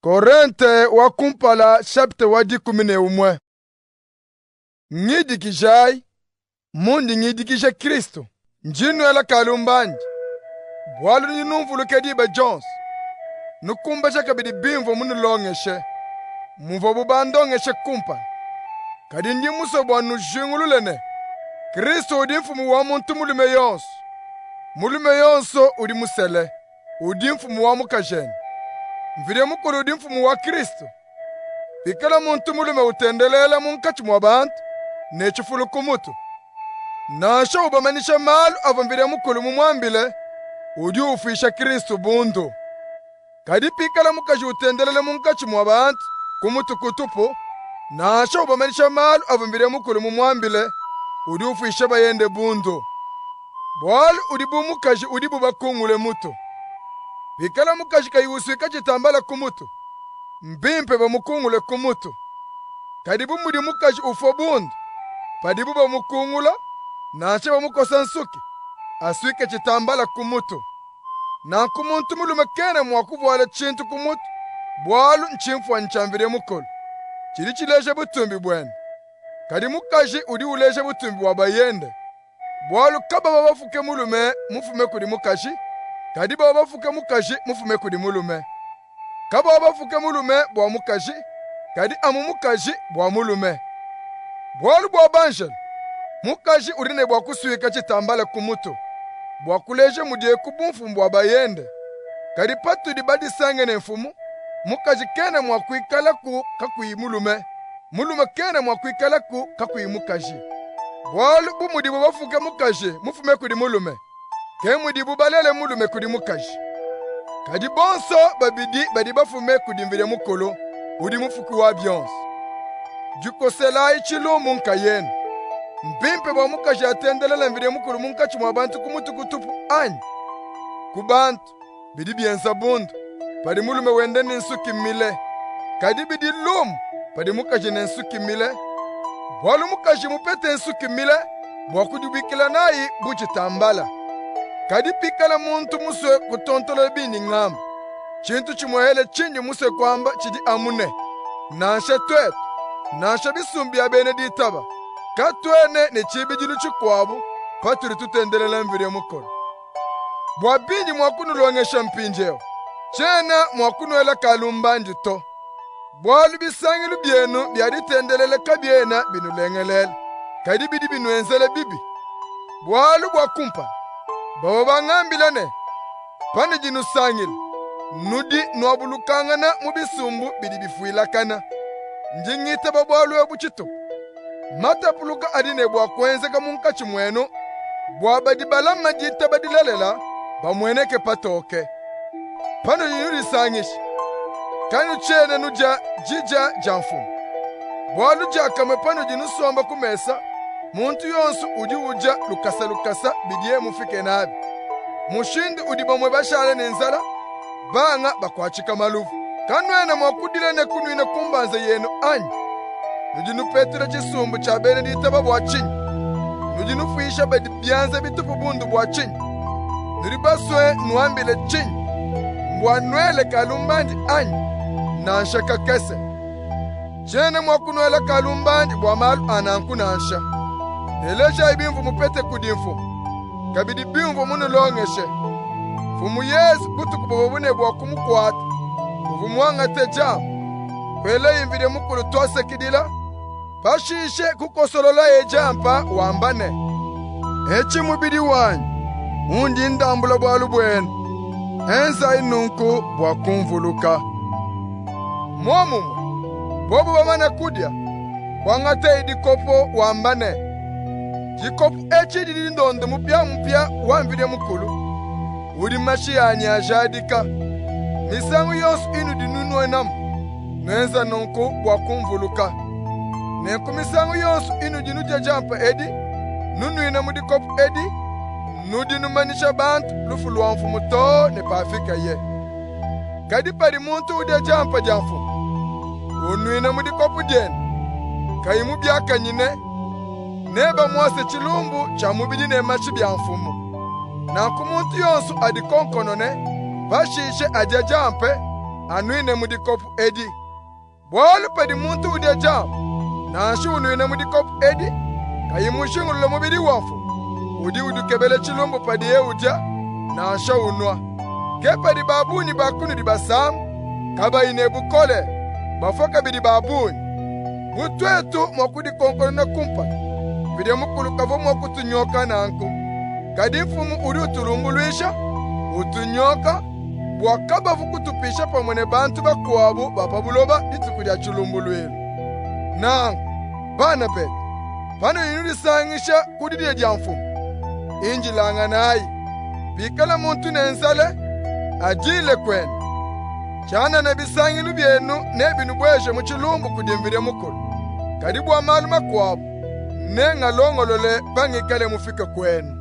Korente wa kumpala chapitre wa 11. Ngidikijayi mundi ngidikija Kristo. Ndi nnuela kalumbandi bualu nudi numvuluka diba dionso, nukumbaja kabidi bimvua munulongeshe, muvuabu bandongeshe kumpala. Kadi ndi musue bua nujingulule ne, Kristo udi mfumu wa muntu mulume yonso, mulume yonso udi musele udi mfumu wa mukajende. Mvidie Mukulu udi mfumu wa Kristo. Pikala muntu mulume utendelela munkatshi mua bantu ne tshifulu ku mutu, nansha ubamanyisha malu avua Mvidie Mukulu mumuambile, udi ufuisha Kristu bundu. Kadi pikala mukaji utendelela munkatshi mua bantu ku mutu kutupu, nansha ubamanyisha malu avua Mvidie Mukulu mumuambile, udi ufuisha bayende bundu. Bualu udi bu mukaji udibu bakungule mutu. Pikala mukaji kayi usuika tshitambala ku mutu, mbimpe bamukungule ku mutu. Kadi bu mudi mukaji ufua bundu padibu bamukungula, nansha bamukosa nsuki, asuike tshitambala ku mutu. Nanku muntu mulume kena mua kuvuala tshintu ku mutu, bualu ntshimfuanyi tshia Mvidie Mukulu, tshidi tshileja butumbi buende. Kadi mukaji udi uleja butumbi bua bayende. Bualu kabavua bafuke mulume mufume kudi mukaji, kadi bavua bafuke mukaji mufume kudi mulume. Kabavua bafuke mulume bua mukaji, kadi amu mukaji bua mulume. Bualu bua banjelu, mukaji udi ne bua kusuika tshitambala ku mutu bua kuleja mudiye ku bumfumu bua bayende. Kadi patudi badisange ne Mfumu, mukaji kena mua kuikalaku kakuyi mulume, mulume kena mua kuikalaku kakuyi mukaji. Bualu bu mudibu bafuke mukaji mufume kudi mulume, ke mudibu balele mulume kudi mukaji. Kadi bonso babidi badi bafume kudi Mvidie Mukulu, udi mufuki wa bionso. Dikoselayi tshilumbu nkayenu. Mbimpe bua mukaji atendelele Mvidie Mukulu munkatshi mua bantu ku mutu kutupu anyi? Ku bantu bidi bienza bundu padi mulume wenda ne nsuki mile, kadi bidi lumu padi mukaji ne nsuki mile, bualu mukaji mupete nsuki mile bua kudibuikila nayi bu tshitambala. Kadi pikala muntu musue kutontolola bindi ngamba, tshintu tshimuehele tshindi musue kuamba tshidi amu ne, nansha tuetu, nansha bisumbu bia bena ditaba, katuena ne tshibidilu tshikuabu patudi tutendelela Mvidie Mukulu. Bua bindi mua kunulongesha mpindiewu, tshiena mua kunuela kalumbandi to, bualu bisangilu bienu bia ditendelela kabiena binulengelela, kadi bidi binuenzela bibi. Bualu bua kumpala, bavua bangambila ne, panudi nusangila, nudi nuabulukangana mu bisumbu bidi bifuilakana. Ndi ngitaba bualu ebu tshitupa. Matapuluka adi ne bua kuenzeka munkatshi muenu bua badi balama ditaba dilelela bamueneke patoke. Panudi nudisangisha, kanutshiena nudia didia dia Mfumu. Bualu diakamue panudi nusomba ku mesa, muntu yonsu udi udia lukasa lukasa bidiye mufike nabi. Mushindu udi bamue bashala ne nzala, banga bakuatshika maluvu. Kanuena mua kudila ne kunuina ku mbanza yenu anyi? Nudi nupetula tshisumbu tshia bena ditaba bua tshinyi? Nudi nufuisha badi bianza bitupu bundu bua tshinyi? Nudi basue nnuambile tshinyi? Mbua nuele kalumbandi anyi? Nansha kakese! Tshiena mua kunuela kalumbandi bua malu a nanku nansha. Telejayi bimvua mupete kudi Mfumu, kabidi bimvua munulongeshe. Mfumu Yezu, butuku buvuabu ne bua kumukuata, uvua muangate diampa, kuelaye Mvidi Mukulu tuasakidila, pashishe kukosololaye diampa wamba ne, Etshi mubidi wanyi undi ndambula bualu buenu. Enzayi nunku bua kumvuluka. Muomumue, bobu bamane kudia, kuangataye dikopo wamba ne, Dikopo etshi didi ndondo mupiamupia wa Mvidie Mukulu, udi mashi anyi ajadika. Misangu yonsu inudi nunuenamu, nuenza nunku bua kumvuluka. Nenku misangu yonsu inudi nudia diampa edi, nunuina mu dikopu edi, nudi numanyisha bantu lufu lua Mfumu too ne pafikaye. Kadi padi muntu udia diampa dia Mfumu, unuina mu dikopu diende, kayi mubiakanyine, nebamuase tshilumbu tshia mubidi ne mashi bia Mfumu. Nanku muntu yonsu adikonkonone, pashishe adie diampa. anuine mu dikopu edi. Bualu padi muntu udia diampa, nansha unuina mu dikopu edi, kayi mujingulule mubidi wa Mfumu, udi udikebela tshilumbu padiye udia, nansha unua. Ke padi ba bungi ba kunudi basama, kabayi ne bukole, bafua kabidi ba bungi. Bu tuetu mua kudikonkonona kumpala, Mvidi Mukulu kavua mua kutunyoka nanku. Kadi Mfumu udi utulumbuluisha, utunyoka, bua kabavu kutupisha pamue ne bantu bakuabu ba pa buloba dituku dia tshilumbuluilu. Nanku, bana betu, panudi nudisangisha ku didia dia Mfumu, indilanganayi. Pikala muntu ne nzala, adile kuende. Tshianana bisangilu bienu nebinubueje mu tshilumbu kudi Mvidi Mukulu. Kadi bua malu makuabu, nengalongolole pangikale mufike kuenu.